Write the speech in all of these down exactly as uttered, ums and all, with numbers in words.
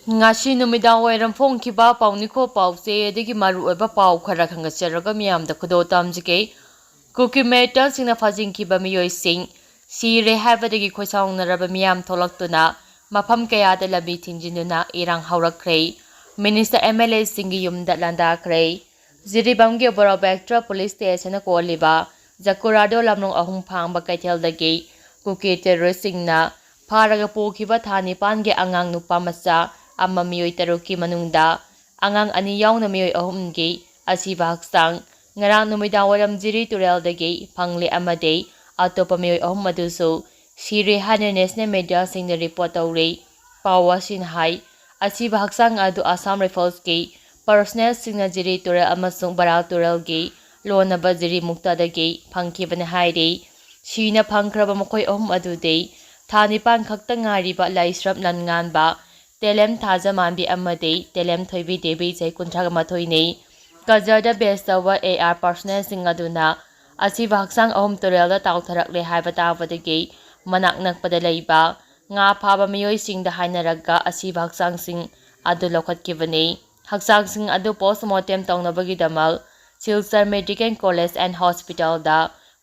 ꯉꯁꯤ ꯅꯨꯃꯤꯗꯥꯡ ꯋꯥꯏꯔꯝ ꯐꯣꯡꯈꯤꯕ ꯄꯥꯎꯅꯤꯈꯣ ꯄꯥꯎꯆꯦ ꯑꯗꯒꯤ ꯃꯔꯨꯑꯣꯏꯕ ꯄꯥꯎ ꯈꯔ ꯈꯪꯒꯠꯆꯔꯒ ꯃꯤꯌꯥꯝꯗ ꯈꯨꯗꯣꯜ ꯇꯝꯖꯒꯦ꯫ ꯀꯨꯀꯤ ꯃꯤꯂꯤꯇꯦꯟꯁꯤꯡꯅ ꯐꯥꯖꯤꯟꯈꯤꯕ ꯃꯤꯑꯣꯏꯁꯤꯡ ꯁꯤꯔꯦ ꯍꯥꯏꯕꯗꯒꯤ ꯈꯣꯏꯁꯥꯎꯅꯔꯕ ꯃꯤꯌꯥꯝ ꯊꯣꯛꯂꯛꯇꯨꯅ ꯃꯐꯝ ꯀꯌꯥꯗ ꯂꯝꯕꯤ ꯊꯤꯡꯖꯤꯟꯗꯨꯅ ꯏꯔꯥꯡ ꯍꯧꯔꯛꯈ꯭ꯔꯦ꯫ ꯃꯤꯅꯤꯁꯇꯔ, ꯑꯦꯝ ꯑꯦꯜ ꯑꯦꯁꯤꯡꯒꯤ ꯌꯨꯝꯗ ꯂꯥꯟꯗꯥꯈ꯭ꯔꯦ꯫ ꯖꯤꯔꯤꯕꯥꯝꯒꯤ ꯕꯣꯔꯣꯕꯦꯛꯇ꯭ꯔ ꯄꯨꯂꯤꯁ ꯁ꯭ꯇꯦꯁꯟꯅ ꯀꯣꯜꯂꯤꯕ ꯖꯀꯨꯔꯥꯗꯣ ꯂꯝꯂꯣꯡ ꯑꯍꯨꯝ ꯐꯥꯡꯕ ꯀꯩꯊꯦꯜꯗꯒꯤ ꯀꯨꯀꯤ ꯇꯦꯔꯣꯔꯤꯁꯁꯤꯡꯅ ꯐꯥꯔꯒ ꯄꯨꯈꯤꯕ ꯊꯥ ꯅꯤꯄꯥꯟꯒꯤ ꯑꯉꯥꯡ ꯅꯨꯄꯥ ꯃꯆꯥ ꯑꯃ, ꯃꯤꯑꯣꯏ ꯇꯔꯨꯛꯀꯤ ꯃꯅꯨꯡꯗ ꯑꯉꯥꯡ ꯑꯅꯤ ꯌꯥꯎꯅ ꯃꯤꯑꯣꯏ ꯑꯍꯨꯝꯒꯤ ꯑꯁꯤꯕ ꯍꯛꯆꯥꯡ ꯉꯔꯥꯡ ꯅꯨꯃꯤꯗꯥꯡ ꯋꯥꯏꯔꯝ ꯖꯤꯔꯤ ꯇꯨꯔꯦꯜꯗꯒꯤ ꯐꯪꯂꯦ ꯑꯃꯗꯤ ꯑꯇꯣꯞꯄ ꯃꯤꯑꯣꯏ ꯑꯍꯨꯝ ꯑꯗꯨꯁꯨ ꯁꯤꯔꯦ ꯍꯥꯏꯅ ꯅꯦꯁꯅꯦꯜ ꯃꯤꯗꯤꯌꯥꯁꯤꯡꯅ ꯔꯤꯄꯣꯔꯠ ꯇꯧꯔꯤ꯫ ꯄꯥꯎ ꯑꯁꯤꯅ ꯍꯥꯏ, ꯑꯁꯤꯕ ꯍꯛꯆꯥꯡ ꯑꯗꯨ ꯑꯁꯥꯝ ꯔꯥꯏꯐꯜꯁꯀꯤ ꯄꯔꯁꯣꯅꯦꯜꯁꯤꯡꯅ ꯖꯤꯔꯤ ꯇꯨꯔꯦꯜ ꯑꯃꯁꯨꯡ ꯕꯔꯥꯜ ꯇꯨꯔꯦꯜꯒꯤ ꯂꯣꯟꯅꯕ ꯖꯤꯔꯤ ꯃꯨꯛꯇꯗꯒꯤ ꯐꯪꯈꯤꯕꯅꯤ ꯍꯥꯏꯔꯤ꯫ ꯁꯤꯅ ꯐꯪꯈ꯭ꯔꯕ ꯃꯈꯣꯏ ꯑꯍꯨꯝ ꯑꯗꯨꯗꯤ ꯊꯥ ꯅꯤꯄꯥꯟ ꯈꯛꯇ ꯉꯥꯏꯔꯤꯕ ꯂꯥꯏꯁ꯭ꯔꯝ ꯂꯟꯉꯥꯟꯕ, ꯇꯦꯂꯦꯝ ꯊꯥꯖꯃꯥꯟꯕꯤ ꯑꯃꯗꯤ ꯇꯦꯂꯦꯝ ꯊꯣꯏꯕꯤ ꯗꯦꯕꯤ, ꯆꯍꯤ ꯀꯨꯟꯊ꯭ꯔꯥ ꯃꯥꯊꯣꯏꯅꯤ꯫ ꯀꯖꯔꯗ ꯕꯦꯁ ꯇꯧꯕ ꯑꯦ ꯑꯥꯔ ꯄꯔꯁꯣꯅꯦꯜꯁꯤꯡ ꯑꯗꯨꯅ ꯑꯁꯤꯕ ꯍꯛꯆꯥꯡ ꯑꯍꯨꯝ ꯇꯨꯔꯦꯜꯗ ꯇꯥꯎꯊꯔꯛꯂꯦ ꯍꯥꯏꯕ ꯇꯥꯕꯗꯒꯤ ꯃꯅꯥꯛ ꯅꯛꯄꯗ ꯂꯩꯕ ꯉꯥ ꯐꯥꯕ ꯃꯤꯑꯣꯏꯁꯤꯡꯗ ꯍꯥꯏꯅꯔꯒ ꯑꯁꯤꯕ ꯍꯛꯆꯥꯡꯁꯤꯡ ꯑꯗꯨ ꯂꯧꯈꯠꯈꯤꯕꯅꯤ꯫ ꯍꯛꯆꯥꯡꯁꯤꯡ ꯑꯗꯨ ꯄꯣꯁꯃꯣꯔꯇꯦꯝ ꯇꯧꯅꯕꯒꯤꯗꯃꯛ ꯁꯤꯜꯆꯔ ꯃꯦꯗꯤꯀꯦꯜ ꯀꯣꯂꯦꯖ ꯑꯦꯟ ꯍꯣꯁꯄꯤꯇꯥꯜꯗ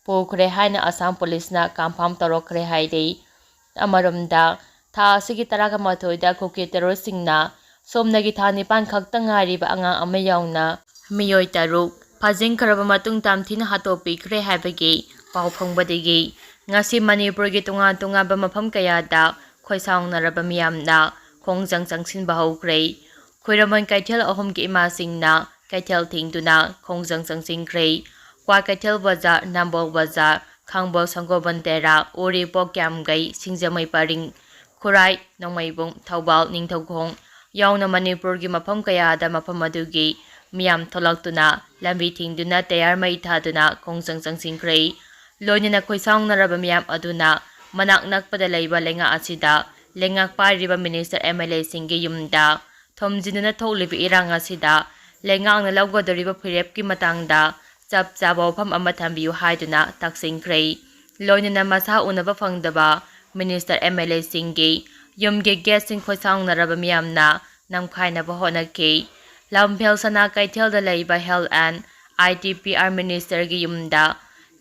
ꯄꯨꯈ꯭ꯔꯦ ꯍꯥꯏꯅ ꯑꯁꯥꯝ ꯄꯨꯂꯤꯁꯅ ꯀꯟꯐꯥꯔꯝ ꯇꯧꯔꯛꯈ꯭ꯔꯦ ꯍꯥꯏꯔꯤ꯫ ꯑꯃꯔꯣꯝꯗ, ꯊꯥ ꯑꯁꯤꯒꯤ ꯇꯔꯥꯃꯥꯊꯣꯏꯗ ꯀꯨꯀꯤ ꯇꯦꯔꯣꯔꯤꯁꯁꯤꯡꯅ ꯁꯣꯝꯗꯒꯤ ꯊꯥ ꯅꯤꯄꯥꯟ ꯈꯛꯇ ꯉꯥꯏꯔꯤꯕ ꯑꯉꯥꯡ ꯑꯃ ꯌꯥꯎꯅ ꯃꯤꯑꯣꯏ ꯇꯔꯨꯛ ꯐꯥꯖꯤꯟꯈ꯭ꯔꯕ ꯃꯇꯨꯡ ꯇꯝꯊꯤꯅ ꯍꯥꯠꯇꯣꯛꯄꯤꯈ꯭ꯔꯦ ꯍꯥꯏꯕꯒꯤ ꯄꯥꯎ ꯐꯪꯕꯗꯒꯤ ꯉꯁꯤ ꯃꯅꯤꯄꯨꯔꯒꯤ ꯇꯣꯉꯥꯟ ꯇꯣꯉꯥꯟꯕ ꯃꯐꯝ ꯀꯌꯥꯗ ꯈꯣꯏꯁꯥꯎꯅꯔꯕ ꯃꯤꯌꯥꯝꯅ ꯈꯣꯡꯖꯪ ꯆꯪꯁꯤꯟꯕ ꯍꯧꯈ꯭ꯔꯦ꯫ ꯈꯨꯔꯝꯕꯟ ꯀꯩꯊꯦꯜ ꯑꯍꯨꯝꯒꯤ ꯏꯃꯥꯁꯤꯡꯅ ꯀꯩꯊꯦꯜ ꯊꯤꯡꯗꯨꯅ ꯈꯣꯡꯖꯪ ꯆꯪꯁꯤꯟꯈ꯭ꯔꯦ꯫ ꯀ꯭ꯋꯥꯀꯩꯊꯦꯜ ꯕꯖꯥꯔ, ꯅꯝꯕꯣꯜ ꯕꯖꯥꯔ, ꯈꯥꯡꯕꯣꯛ ꯁꯪꯒꯣꯕꯟ ꯇꯦꯔꯥ, ꯎꯔꯤꯄꯣꯛ ꯀ꯭ꯌꯥꯝꯒꯩ, ꯁꯤꯡꯖꯃꯩ ꯄꯔꯤꯡ, ꯈꯨꯔꯥꯏ, ꯅꯣꯡꯃꯩꯕꯨꯡ, ꯊꯧꯕꯥꯜ, ꯅꯤꯡꯊꯧꯈꯣꯡ ꯌꯥꯎꯅ ꯃꯅꯤꯄꯨꯔꯒꯤ ꯃꯐꯝ ꯀꯌꯥꯗ ꯃꯐꯝ ꯑꯗꯨꯒꯤ ꯃꯤꯌꯥꯝ ꯊꯣꯛꯂꯛꯇꯨꯅ ꯂꯝꯕꯤ ꯊꯤꯡꯗꯨꯅ ꯇꯌꯥꯔ ꯃꯩ ꯊꯥꯗꯨꯅ ꯈꯣꯡꯖꯪ ꯆꯪꯁꯤꯟꯈ꯭ꯔꯦ꯫ ꯂꯣꯏꯅꯅ ꯈꯣꯏꯁꯥꯎꯅꯔꯕ ꯃꯤꯌꯥꯝ ꯑꯗꯨꯅ ꯃꯅꯥꯛ ꯅꯛꯄꯗ ꯂꯩꯕ ꯂꯩꯉꯥꯛ ꯑꯁꯤꯗ ꯂꯩꯉꯥꯛ ꯄꯥꯏꯔꯤꯕ ꯃꯤꯅꯤꯁꯇꯔ, ꯑꯦꯝ ꯑꯦꯜ ꯑꯦꯁꯤꯡꯒꯤ ꯌꯨꯝꯗ ꯊꯣꯝꯖꯤꯟꯗꯨꯅ ꯊꯣꯛꯂꯤꯕ ꯏꯔꯥꯡ ꯑꯁꯤꯗ ꯂꯩꯉꯥꯛꯅ ꯂꯧꯒꯗꯧꯔꯤꯕ ꯐꯤꯔꯦꯞꯀꯤ ꯃꯇꯥꯡꯗ ꯆꯞ ꯆꯥꯕ ꯋꯥꯐꯝ ꯑꯃ ꯊꯝꯕꯤꯌꯨ ꯍꯥꯏꯗꯨꯅ ꯇꯛꯁꯤꯟꯈ꯭ꯔꯦ꯫ ꯂꯣꯏꯅꯅ ꯃꯁꯥ ꯎꯅꯕ ꯐꯪꯗꯕ ꯃꯤꯅꯤꯁꯇꯔ, ꯑꯦꯝ ꯑꯦꯜ ꯑꯦꯁꯤꯡꯒꯤ ꯌꯨꯝꯒꯤ ꯒꯦꯠꯁꯤꯡ ꯈꯣꯏꯁꯥꯎꯅꯔꯕ ꯃꯤꯌꯥꯝꯅ ꯅꯝꯈꯥꯏꯅꯕ ꯍꯣꯠꯅꯈꯤ꯫ ꯂꯝꯐꯦꯜ ꯁꯅꯥ ꯀꯩꯊꯦꯜꯗ ꯂꯩꯕ Health and I T P R Ministerꯒꯤ ꯌꯨꯝꯗ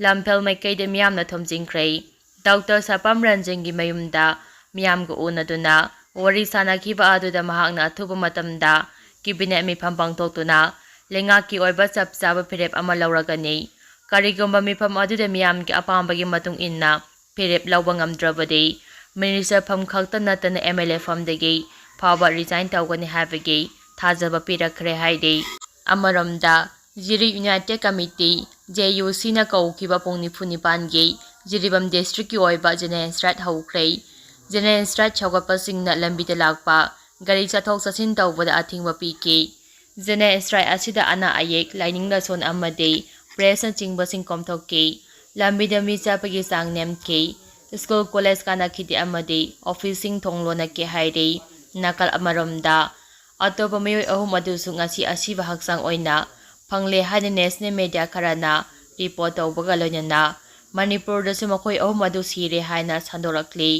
ꯂꯝꯐꯦꯜ ꯃꯥꯏꯀꯩꯗ ꯃꯤꯌꯥꯝꯅ ꯊꯣꯝꯖꯤꯟꯈ꯭ꯔꯦ꯫ ꯗꯣꯛꯇꯔ ꯁꯄꯝ ꯔꯟꯖꯟꯒꯤ ꯃꯌꯨꯝꯗ ꯃꯤꯌꯥꯝꯒ ꯎꯅꯗꯨꯅ ꯋꯥꯔꯤ ꯁꯥꯅꯈꯤꯕ ꯑꯗꯨꯗ ꯃꯍꯥꯛꯅ ꯑꯊꯨꯕ ꯃꯇꯝꯗ cabinet ꯃꯤꯐꯝ ꯄꯥꯡꯊꯣꯛꯇꯨꯅ ꯂꯩꯉꯥꯛꯀꯤ ꯑꯣꯏꯕ ꯆꯞ ꯆꯥꯕ ꯐꯤꯔꯦꯞ ꯑꯃ ꯂꯧꯔꯒꯅꯤ꯫ ꯀꯔꯤꯒꯨꯝꯕ ꯃꯤꯐꯝ ꯑꯗꯨꯗ ꯃꯤꯌꯥꯝꯒꯤ ꯑꯄꯥꯝꯕꯒꯤ ꯃꯇꯨꯡ ꯏꯟꯅ ꯐꯤꯔꯦꯞ ꯂꯧꯕ ꯉꯝꯗ꯭ꯔꯕꯗꯤ minister ꯐꯝ ꯈꯛꯇ ꯅꯠꯇꯅ M L A ꯐꯝꯗꯒꯤ ꯐꯥꯎꯕ resign ꯇꯧꯒꯅꯤ ꯍꯥꯏꯕꯒꯤ ꯊꯥꯖꯕ ꯄꯤꯔꯛꯈ꯭ꯔꯦ ꯍꯥꯏꯔꯤ꯫ ꯑꯃꯔꯣꯝꯗ, ꯖꯤꯔꯤ United Committee, J U Cꯅ ꯀꯧꯈꯤꯕ ꯄꯨꯡ ꯅꯤꯐꯨ ꯅꯤꯄꯥꯟꯒꯤ ꯖꯤꯔꯤꯕꯥꯝ districtꯀꯤ ꯑꯣꯏꯕ general strike ꯍꯧꯈ꯭ꯔꯦ꯫ General strike ꯁꯧꯒꯠꯄꯁꯤꯡꯅ ꯂꯝꯕꯤꯗ ꯂꯥꯛꯄ ꯒꯥꯔꯤ ꯆꯠꯊꯣꯛ ꯆꯠꯁꯤꯟ ꯇꯧꯕꯗ ꯑꯊꯤꯡꯕ ꯄꯤꯈꯤ꯫ General strike ꯑꯁꯤꯗ ꯑꯅꯥ ꯑꯌꯦꯛ, ꯂꯥꯏꯅꯤꯡ ꯂꯥꯏꯁꯣꯟ ꯑꯃꯗꯤ pressꯅꯆꯤꯡꯕꯁꯤꯡ ꯀꯣꯝꯊꯣꯛꯈꯤ꯫ ꯂꯝꯕꯤꯗ ꯃꯤ ꯆꯠꯄꯒꯤ ꯆꯥꯡ ꯅꯦꯝꯈꯤ꯫ School, college ꯀꯥꯅꯈꯤꯗꯦ ꯑꯃꯗꯤ officeꯁꯤꯡ ꯊꯣꯡ ꯂꯣꯟꯅꯈꯤ ꯍꯥꯏꯔꯤ꯫ ꯅꯥꯀꯜ ꯑꯃꯔꯣꯝꯗ, ꯑꯇꯣꯞꯄ ꯃꯤꯑꯣꯏ ꯑꯍꯨꯝ ꯑꯗꯨꯁꯨ ꯉꯁꯤ ꯑꯁꯤꯕ ꯍꯛꯆꯥꯡ ꯑꯣꯏꯅ ꯐꯪꯂꯦ ꯍꯥꯏꯅ national media ꯈꯔꯅ report ꯇꯧꯕꯒ ꯂꯣꯏꯅꯅ ꯃꯅꯤꯄꯨꯔꯗꯁꯨ ꯃꯈꯣꯏ ꯑꯍꯨꯝ ꯑꯗꯨ ꯁꯤꯔꯦ ꯍꯥꯏꯅ ꯁꯟꯗꯣꯔꯛꯂꯤ꯫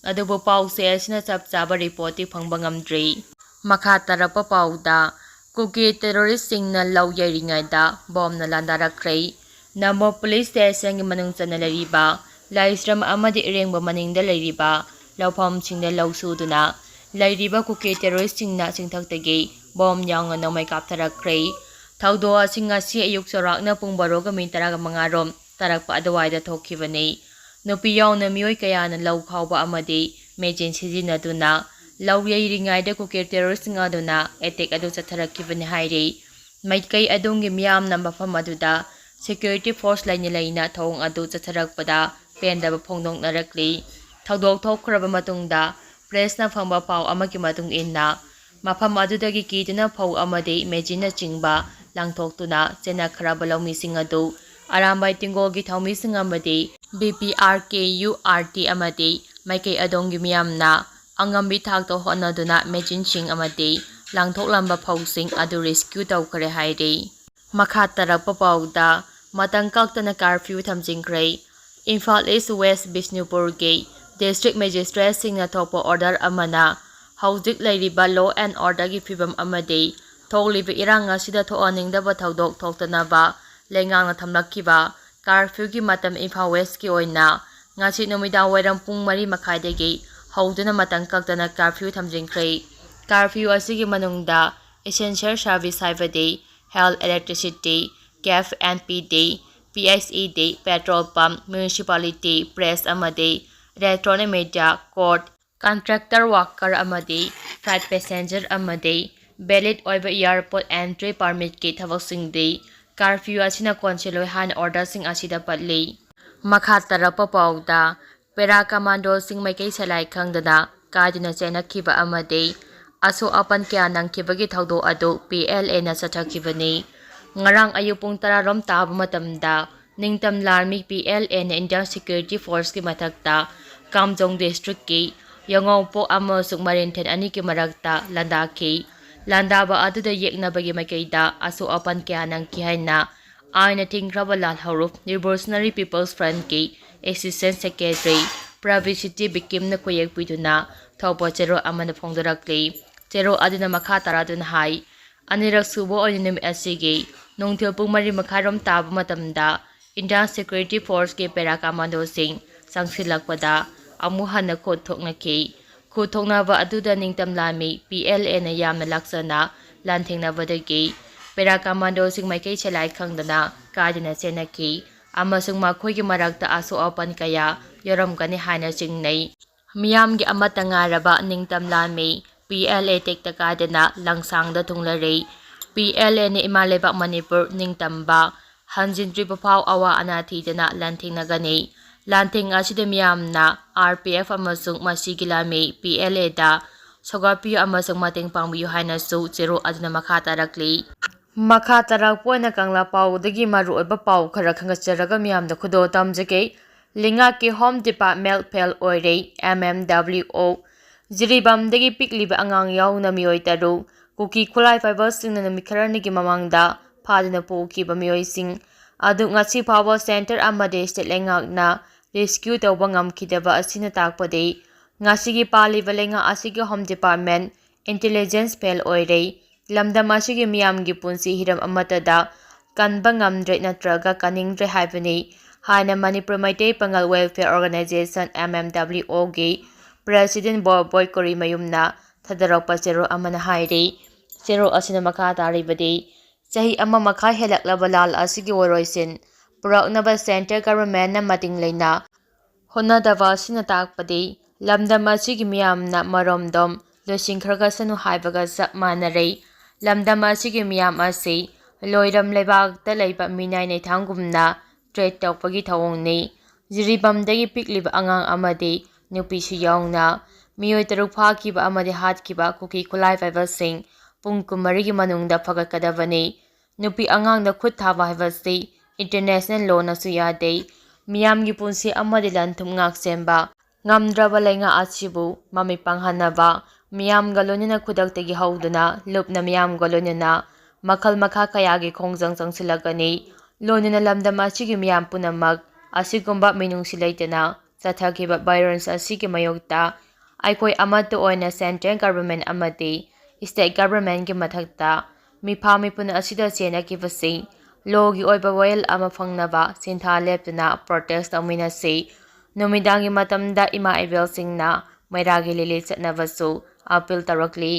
ꯑꯗꯨꯕꯨ ꯄꯥꯎꯆꯦ ꯑꯁꯤꯅ ꯆꯞ ꯆꯥꯕ reportꯇꯤ ꯐꯪꯕ ꯉꯝꯗ꯭ꯔꯤ꯫ ꯃꯈꯥ ꯇꯥꯔꯛꯄ ꯄꯥꯎꯗ, ꯀꯨꯀꯤ terroristꯁꯤꯡꯅ ꯂꯧ ꯌꯩꯔꯤꯉꯩꯗ ꯕꯣꯝꯅ ꯂꯥꯟꯗꯥꯔꯛꯈ꯭ꯔꯦ꯫ ꯅꯝꯕꯣꯜ police stationꯒꯤ ꯃꯅꯨꯡ ꯆꯟꯅ ꯂꯩꯔꯤꯕ ꯂꯥꯏꯁ꯭ꯔꯝ ꯑꯃꯗꯤ ꯏꯔꯦꯡꯕ ꯃꯅꯤꯡꯗ ꯂꯩꯔꯤꯕ ꯂꯧꯐꯝꯁꯤꯡꯗ ꯂꯧ ꯁꯨꯗꯨꯅ ꯂꯩꯔꯤꯕ ꯀꯨꯀꯤ terroristꯁꯤꯡꯅ ꯆꯤꯡꯊꯛꯇꯒꯤ ꯕꯣꯝ ꯌꯥꯎꯅ ꯅꯣꯡꯃꯩ ꯀꯥꯞꯊꯔꯛꯈ꯭ꯔꯦ꯫ ꯊꯧꯗꯣꯛ ꯑꯁꯤ ꯉꯁꯤ ꯑꯌꯨꯛ ꯆꯥꯎꯔꯥꯛꯅ ꯄꯨꯡ ꯕꯥꯔꯣꯒ ꯃꯤꯅꯤꯠ ꯇꯔꯥꯃꯉꯥ ꯔꯣꯝ ꯇꯥꯔꯛꯄ ꯑꯗꯨꯋꯥꯏꯗ ꯊꯣꯛꯈꯤꯕꯅꯤ꯫ ꯅꯨꯄꯤ ꯌꯥꯎꯅ ꯃꯤꯑꯣꯏ ꯀꯌꯥꯅ ꯂꯧ ꯈꯥꯎꯕ ꯑꯃꯗꯤ machine ꯁꯤꯖꯤꯟꯅꯗꯨꯅ ꯂꯧ ꯌꯩꯔꯤꯉꯩꯗ ꯀꯨꯀꯤ terroristꯁꯤꯡ ꯑꯗꯨꯅ attack ꯑꯗꯨ ꯆꯠꯊꯔꯛꯈꯤꯕꯅꯤ ꯍꯥꯏꯔꯤ꯫ ꯃꯥꯏꯀꯩ ꯑꯗꯣꯝꯒꯤ ꯃꯤꯌꯥꯝꯅ ꯃꯐꯝ ꯑꯗꯨꯗ security force ꯂꯩꯅ ꯂꯩꯅ ꯊꯧꯑꯣꯡ ꯑꯗꯨ ꯆꯠꯊꯔꯛꯄꯗ ꯄꯦꯟꯗꯕ ꯐꯣꯡꯗꯣꯛꯅꯔꯛꯂꯤ꯫ ꯊꯧꯗꯣꯛ ꯊꯣꯛꯈ꯭ꯔꯕ ꯃꯇꯨꯡꯗ pressꯅ ꯐꯪꯕ ꯄꯥꯎ ꯑꯃꯒꯤ ꯃꯇꯨꯡ ꯏꯟꯅ, ꯃꯐꯝ ꯑꯗꯨꯗꯒꯤ ꯀꯤꯗꯨꯅ ꯐꯧ ꯑꯃꯗꯤ machineꯅꯆꯤꯡꯕ ꯂꯪꯊꯣꯛꯇꯨꯅ ꯆꯦꯟꯅꯈ꯭ꯔꯕ ꯂꯧꯃꯤꯁꯤꯡ ꯑꯗꯨ ꯑꯔꯥꯝꯕꯥꯏ ꯇꯤꯡꯒꯣꯜꯒꯤ ꯊꯧꯃꯤꯁꯤꯡ ꯑꯃꯗꯤ B P R K U R T ꯑꯃꯗꯤ ꯃꯥꯏꯀꯩ ꯑꯗꯣꯝꯒꯤ ꯃꯤꯌꯥꯝꯅ ꯑꯉꯝꯕꯤ ꯊꯥꯛꯇ ꯍꯣꯠꯅꯗꯨꯅ machineꯁꯤꯡ ꯑꯃꯗꯤ ꯂꯪꯊꯣꯛꯂꯝꯕ ꯐꯧꯁꯤꯡ ꯑꯗꯨ rescue ꯇꯧꯈ꯭ꯔꯦ ꯍꯥꯏꯔꯤ꯫ ꯃꯈꯥ ꯇꯥꯔꯛꯄ ꯄꯥꯎꯗ, ꯃꯇꯝ ꯀꯛꯇꯅ curfew ꯊꯝꯖꯤꯟꯈ꯭ꯔꯦ꯫ ꯏꯝꯐꯥꯜ East West ꯕꯤꯁꯅꯨꯄꯨꯔꯒꯤ ꯗꯤꯁꯇ꯭ꯔꯤꯛ ꯃꯦꯖꯤꯁꯇ꯭ꯔꯦꯠꯁꯤꯡꯅ ꯊꯣꯛꯄ ꯑꯣꯔꯗꯔ ꯑꯃꯅ ꯍꯧꯖꯤꯛ ꯂꯩꯔꯤꯕ law and orderꯒꯤ ꯐꯤꯕꯝ ꯑꯃꯗꯤ ꯊꯣꯛꯂꯤꯕ ꯏꯔꯥꯡ ꯑꯁꯤꯗ ꯊꯣꯛꯍꯟꯅꯤꯡꯗꯕ ꯊꯧꯗꯣꯛ ꯊꯣꯛꯇꯅꯕ ꯂꯩꯉꯥꯛꯅ ꯊꯝꯂꯛꯈꯤꯕ ꯀꯥꯔꯐ꯭ꯌꯨꯒꯤ ꯃꯇꯝ ꯏꯝꯐꯥꯜ ꯋꯦꯁꯀꯤ ꯑꯣꯏꯅ ꯉꯁꯤ ꯅꯨꯃꯤꯗꯥꯡ ꯋꯥꯏꯔꯝ ꯄꯨꯡ ꯃꯔꯤ ꯃꯈꯥꯏꯗꯒꯤ ꯍꯧꯗꯨꯅ ꯃꯇꯝ ꯀꯛꯇꯅ ꯀꯥꯔꯐ꯭ꯌꯨ ꯊꯝꯖꯤꯟꯈ꯭ꯔꯦ꯫ ꯀꯥꯔꯐ꯭ꯌꯨ ꯑꯁꯤꯒꯤ ꯃꯅꯨꯡꯗ essential service ꯍꯥꯏꯕꯗꯤ health, electricity, cafe and pay day, P H E day, petrol pump, municipality, press ꯑꯃꯗꯤ electronic media, court, contractor worker ꯑꯃꯗꯤ flight passenger ꯑꯃꯗꯤ valid ꯑꯣꯏꯕ airport entry permitꯀꯤ ꯊꯕꯛꯁꯤꯡꯗꯤ ꯀꯥꯔꯐ꯭ꯌꯨ ꯑꯁꯤꯅ ꯀꯣꯟꯁꯤꯜꯂꯣꯏ ꯍꯥꯏꯅ ꯑꯣꯔꯗꯔꯁꯤꯡ ꯑꯁꯤꯗ ꯄꯜꯂꯤ꯫ ꯃꯈꯥ ꯇꯥꯔꯛꯄ ꯄꯥꯎꯗ, ꯄꯦꯔꯥ ꯀꯃꯥꯟꯗꯣꯁꯤꯡ ꯃꯥꯏꯀꯩ ꯁꯂꯥꯏ ꯈꯪꯗꯅ ꯀꯥꯏꯗꯨꯅ ꯆꯦꯟꯅꯈꯤꯕ ꯑꯃꯗꯤ ꯑꯁꯣꯛ ꯑꯄꯟ ꯀꯌꯥ ꯅꯪꯈꯤꯕꯒꯤ ꯊꯧꯗꯣꯛ ꯑꯗꯨ P L Aꯅ ꯆꯠꯊꯈꯤꯕꯅꯤ꯫ ꯉꯔꯥꯡ ꯑꯌꯨꯛ ꯄꯨꯡ ꯇꯔꯥ ꯔꯣꯝ ꯇꯥꯕ ꯃꯇꯝꯗ ꯅꯤꯡꯇꯝ ꯂꯥꯟꯃꯤ P L Aꯅ Indian Security Forceꯀꯤ ꯃꯊꯛꯇ ꯀꯥꯝꯖꯣꯡ ꯗꯤꯁꯇ꯭ꯔꯤꯛꯀꯤ ꯌꯥꯉꯧꯄꯣꯛ ꯑꯃꯁꯨꯡ ꯃꯔꯤꯟꯊꯦꯟ ꯑꯅꯤꯒꯤ ꯃꯔꯛꯇ ꯂꯥꯟꯗꯥꯈꯤ꯫ ꯂꯥꯟꯗꯥꯕ ꯑꯗꯨꯗ ꯌꯦꯛꯅꯕꯒꯤ ꯃꯥꯏꯀꯩꯗ ꯑꯁꯣꯛ ꯑꯄꯟ ꯀꯌꯥ ꯅꯪꯈꯤ ꯍꯥꯏꯅ ꯑꯥꯏꯟꯅ ꯊꯤꯡꯈ꯭ꯔꯕ ꯂꯥꯜꯍꯧꯂꯨꯞ Revolutionary People's Frontꯀꯤ Assistant Secretary ꯄ꯭ꯔꯕꯤꯁꯤꯇꯤ ꯕꯤꯀꯤꯝꯅ ꯈꯨꯌꯦꯛ ꯄꯤꯗꯨꯅ ꯊꯣꯛꯄ ꯆꯦꯔꯣꯜ ꯑꯃꯅ ꯐꯣꯡꯗꯣꯔꯛꯂꯤ꯫ ꯆꯦꯔꯣꯜ ꯑꯗꯨꯅ ꯃꯈꯥ ꯇꯥꯔꯗꯨꯅ ꯍꯥꯏ, ꯑꯅꯤꯔꯛ ꯁꯨꯕ ꯑꯣꯏꯅ ꯅꯨꯃꯤꯠ ꯑꯁꯤꯒꯤ ꯅꯨꯡꯊꯤꯜ ꯄꯨꯡ ꯃꯔꯤ ꯃꯈꯥꯏꯔꯣꯝ ꯇꯥꯕ ꯃꯇꯝꯗ Indian Security Forceꯀꯤ ꯄꯦꯔꯥ ꯀꯃꯥꯟꯗꯣꯁꯤꯡ ꯆꯪꯁꯤꯜꯂꯛꯄꯗ ꯑꯃꯨꯛ ꯍꯟꯅ ꯈꯨꯠ ꯊꯣꯛꯅꯈꯤ꯫ ꯈꯨꯠ ꯊꯣꯛꯅꯕ ꯑꯗꯨꯗ ꯅꯤꯡꯇꯝ ꯂꯥꯟꯃꯤ P L Aꯅ ꯌꯥꯝꯅ ꯂꯥꯛꯆꯅ ꯂꯥꯟꯊꯦꯡꯅꯕꯗꯒꯤ ꯄꯦꯔꯥ ꯀꯃꯥꯟꯗꯣꯁꯤꯡ ꯃꯥꯏꯀꯩ ꯁꯂꯥꯏ ꯈꯪꯗꯅ ꯀꯥꯏꯗꯅ ꯆꯦꯟꯅꯈꯤ ꯑꯃꯁꯨꯡ ꯃꯈꯣꯏꯒꯤ ꯃꯔꯛꯇ ꯑꯁꯣꯛ ꯑꯄꯟ ꯀꯌꯥ ꯌꯥꯎꯔꯝꯒꯅꯤ ꯍꯥꯏꯅ ꯆꯤꯡꯅꯩ꯫ ꯃꯤꯌꯥꯝꯒꯤ ꯑꯃꯠꯇ ꯉꯥꯏꯔꯕ ꯅꯤꯡꯇꯝ ꯂꯥꯟꯃꯤ P L A ꯇꯦꯛꯇ ꯀꯥꯏꯗꯅ ꯂꯪꯁꯥꯡꯗ ꯊꯨꯡꯂꯔꯦ꯫ P L Aꯅ ꯏꯃꯥ ꯂꯩꯕꯥꯛ ꯃꯅꯤꯄꯨꯔ ꯅꯤꯡꯇꯝꯕ ꯍꯟꯖꯤꯟꯗ꯭ꯔꯤꯕ ꯐꯥꯎ ꯑꯋꯥ ꯑꯅꯥ ꯊꯤꯗꯅ ꯂꯥꯟꯊꯦꯡꯅꯒꯅꯤ꯫ ꯂꯥꯟꯊꯦꯡ ꯑꯁꯤꯗ ꯃꯤꯌꯥꯝꯅ R P F ꯑꯃꯁꯨꯡ ꯃꯁꯤꯒꯤ ꯂꯥꯟꯃꯤ P L Aꯗ ꯁꯧꯒꯠꯄꯤꯌꯨ ꯑꯃꯁꯨꯡ ꯃꯇꯦꯡ ꯄꯥꯡꯕꯤꯌꯨ ꯍꯥꯏꯅꯁꯨ ꯆꯦꯔꯣꯜ ꯑꯗꯨꯅ ꯃꯈꯥ ꯇꯥꯔꯛꯂꯤ꯫ ꯃꯈꯥ ꯇꯥꯔꯛꯄ ꯑꯣꯏꯅ ꯀꯪꯂꯥ ꯄꯥꯎꯗꯒꯤ ꯃꯔꯨꯑꯣꯏꯕ ꯄꯥꯎ ꯈꯔ ꯈꯪꯒꯠꯆꯔꯒ ꯃꯤꯌꯥꯝꯗ ꯈꯨꯗꯣꯜ ꯇꯝꯖꯒꯦ꯫ ꯂꯩꯉꯥꯛꯀꯤ Home Department ꯐꯦꯜ ꯑꯣꯏꯔꯦ, M M W O꯫ ꯖꯤꯔꯤꯕꯥꯝꯗꯒꯤ ꯄꯤꯛꯂꯤꯕ ꯑꯉꯥꯡ ꯌꯥꯎꯅ ꯃꯤꯑꯣꯏ ꯇꯔꯨꯛ ꯀꯨꯀꯤ ꯈꯨꯠꯂꯥꯏ ꯄꯥꯏꯕꯁꯤꯡꯅ ꯅꯨꯃꯤꯠ ꯈꯔꯅꯤꯒꯤ ꯃꯃꯥꯡꯗ ꯐꯥꯗꯨꯅ ꯄꯨꯈꯤꯕ ꯃꯤꯑꯣꯏꯁꯤꯡ ꯑꯗꯨ ꯉꯁꯤ ꯐꯥꯎꯕ ꯁꯦꯟꯇꯔ ꯑꯃꯗꯤ ꯁ꯭ꯇꯦꯠ ꯂꯩꯉꯥꯛꯅ rescue ꯇꯧꯕ ꯉꯝꯈꯤꯗꯕ ꯑꯁꯤꯅ ꯇꯥꯛꯄꯗꯤ ꯉꯁꯤꯒꯤ ꯄꯥꯜꯂꯤꯕ ꯂꯩꯉꯥꯛ ꯑꯁꯤꯒꯤ Home Department intelligence fail ꯑꯣꯏꯔꯦ꯫ ꯂꯝꯗꯝ ꯑꯁꯤꯒꯤ ꯃꯤꯌꯥꯝꯒꯤ ꯄꯨꯟꯁꯤ ꯍꯤꯔꯝ ꯑꯃꯠꯇꯗ ꯀꯟꯕ ꯉꯝꯗ꯭ꯔꯦ ꯅꯠꯇ꯭ꯔꯒ ꯀꯟꯅꯤꯡꯗ꯭ꯔꯦ ꯍꯥꯏꯕꯅꯤ ꯍꯥꯏꯅ ꯃꯅꯤꯄꯨꯔ ꯃꯩꯇꯩ ꯄꯥꯉꯜ Welfare Organisation, M M W O, ꯒꯤ President ꯕꯣꯔꯕꯣꯏ ꯀꯣꯔꯤꯃꯌꯨꯝꯅ ꯊꯥꯗꯔꯛꯄ ꯆꯦꯔꯣꯜ ꯑꯃꯅ ꯍꯥꯏꯔꯤ꯫ ꯆꯦꯔꯣꯜ ꯑꯁꯤꯅ ꯃꯈꯥ ꯇꯥꯔꯤꯕꯗꯤ, ꯆꯍꯤ ꯑꯃ ꯃꯈꯥꯏ ꯍꯦꯜꯂꯛꯂꯕ ꯂꯥꯜ ꯑꯁꯤꯒꯤ ꯋꯥꯔꯣꯏꯁꯤꯟ ꯄꯨꯔꯛꯅꯕ Central Government ꯅ ꯃꯇꯤꯡ ꯂꯩꯅ ꯍꯣꯠꯅꯗꯕ ꯑꯁꯤꯅ ꯇꯥꯛꯄꯗꯤ ꯂꯝꯗꯝ ꯑꯁꯤꯒꯤ ꯃꯤꯌꯥꯝꯅ ꯃꯔꯣꯝꯗꯣꯝ ꯂꯣꯏꯁꯤꯟꯈ꯭ꯔꯒꯁꯅꯨ ꯍꯥꯏꯕꯒ ꯆꯞ ꯃꯥꯟꯅꯔꯦ꯫ ꯂꯝꯗꯝ ꯑꯁꯤꯒꯤ ꯃꯤꯌꯥꯝ ꯑꯁꯤ ꯂꯣꯏꯔꯝ ꯂꯩꯕꯥꯛꯇ ꯂꯩꯕ ꯃꯤꯅꯥꯏ ꯅꯩꯊꯥꯡꯒꯨꯝꯅ treat ꯇꯧꯕꯒꯤ ꯊꯧꯑꯣꯡꯅꯤ꯫ ꯖꯤꯔꯤꯕꯥꯝꯗꯒꯤ ꯄꯤꯛꯂꯤꯕ ꯑꯉꯥꯡ ꯑꯃꯗꯤ ꯅꯨꯄꯤꯁꯨ ꯌꯥꯎꯅ ꯃꯤꯑꯣꯏ ꯇꯔꯨꯛ ꯐꯥꯈꯤꯕ ꯑꯃꯗꯤ ꯍꯥꯠꯈꯤꯕ ꯀꯨꯀꯤ ꯈꯨꯠꯂꯥꯏ ꯄꯥꯏꯕꯁꯤꯡ ꯄꯨꯡ ꯀꯨꯟꯃꯔꯤꯒꯤ ꯃꯅꯨꯡꯗ ꯐꯒꯠꯀꯗꯕꯅꯤ꯫ ꯅꯨꯄꯤ ꯑꯉꯥꯡꯗ ꯈꯨꯠ ꯊꯥꯕ ꯍꯥꯏꯕꯁꯤ international law ꯅꯁꯨ ꯌꯥꯗꯦ꯫ ꯃꯤꯌꯥꯝꯒꯤ ꯄꯨꯟꯁꯤ ꯑꯃꯗꯤ ꯂꯟ ꯊꯨꯝ ꯉꯥꯛ ꯁꯦꯟꯕ ꯉꯝꯗ꯭ꯔꯕ ꯂꯩꯉꯥꯛ ꯑꯁꯤꯕꯨ ꯃꯃꯤꯠ ꯄꯥꯡꯍꯟꯅꯕ ꯃꯤꯌꯥꯝꯒ ꯂꯣꯏꯅꯅ ꯈꯨꯗꯛꯇꯒꯤ ꯍꯧꯗꯨꯅ ꯂꯨꯞꯅ ꯃꯤꯌꯥꯝꯒ ꯂꯣꯏꯅꯅ ꯃꯈꯜ ꯃꯈꯥ ꯀꯌꯥꯒꯤ ꯈꯣꯡꯖꯪ ꯆꯪꯁꯤꯜꯂꯛꯀꯅꯤ꯫ ꯂꯣꯏꯅꯅ ꯂꯝꯗꯝ ꯑꯁꯤꯒꯤ ꯃꯤꯌꯥꯝ ꯄꯨꯝꯅꯃꯛ ꯑꯁꯤꯒꯨꯝꯕ ꯃꯤꯅꯨꯡꯁꯤ ꯂꯩꯇꯅ ꯆꯠꯊꯈꯤꯕ violence ꯑꯁꯤꯒꯤ ꯃꯥꯌꯣꯛꯇ ꯑꯩꯈꯣꯏ ꯑꯃꯠꯇ ꯑꯣꯏꯅ Central Government ꯑꯃꯗꯤ State Government ꯀꯤ ꯃꯊꯛꯇ ꯃꯤꯐꯥ ꯃꯤꯄꯨꯟ ꯑꯁꯤꯗ ꯆꯦꯟꯅꯈꯤꯕꯁꯤꯡ law ꯒꯤ ꯑꯣꯏꯕ ꯋꯥꯌꯦꯜ ꯑꯃ ꯐꯪꯅꯕ ꯁꯤꯟꯊꯥ ꯂꯦꯞꯇꯅ protest ꯇꯧꯃꯤꯟꯅꯁꯤ꯫ ꯅꯨꯃꯤꯗꯥꯡꯒꯤ ꯃꯇꯝꯗ ꯏꯃꯥ ꯏꯕꯦꯜꯁꯤꯡꯅ ꯃꯩꯔꯥꯒꯤ ꯂꯤꯂꯤ ꯆꯠꯅꯕꯁꯨ appeal ꯇꯧꯔꯛꯂꯤ꯫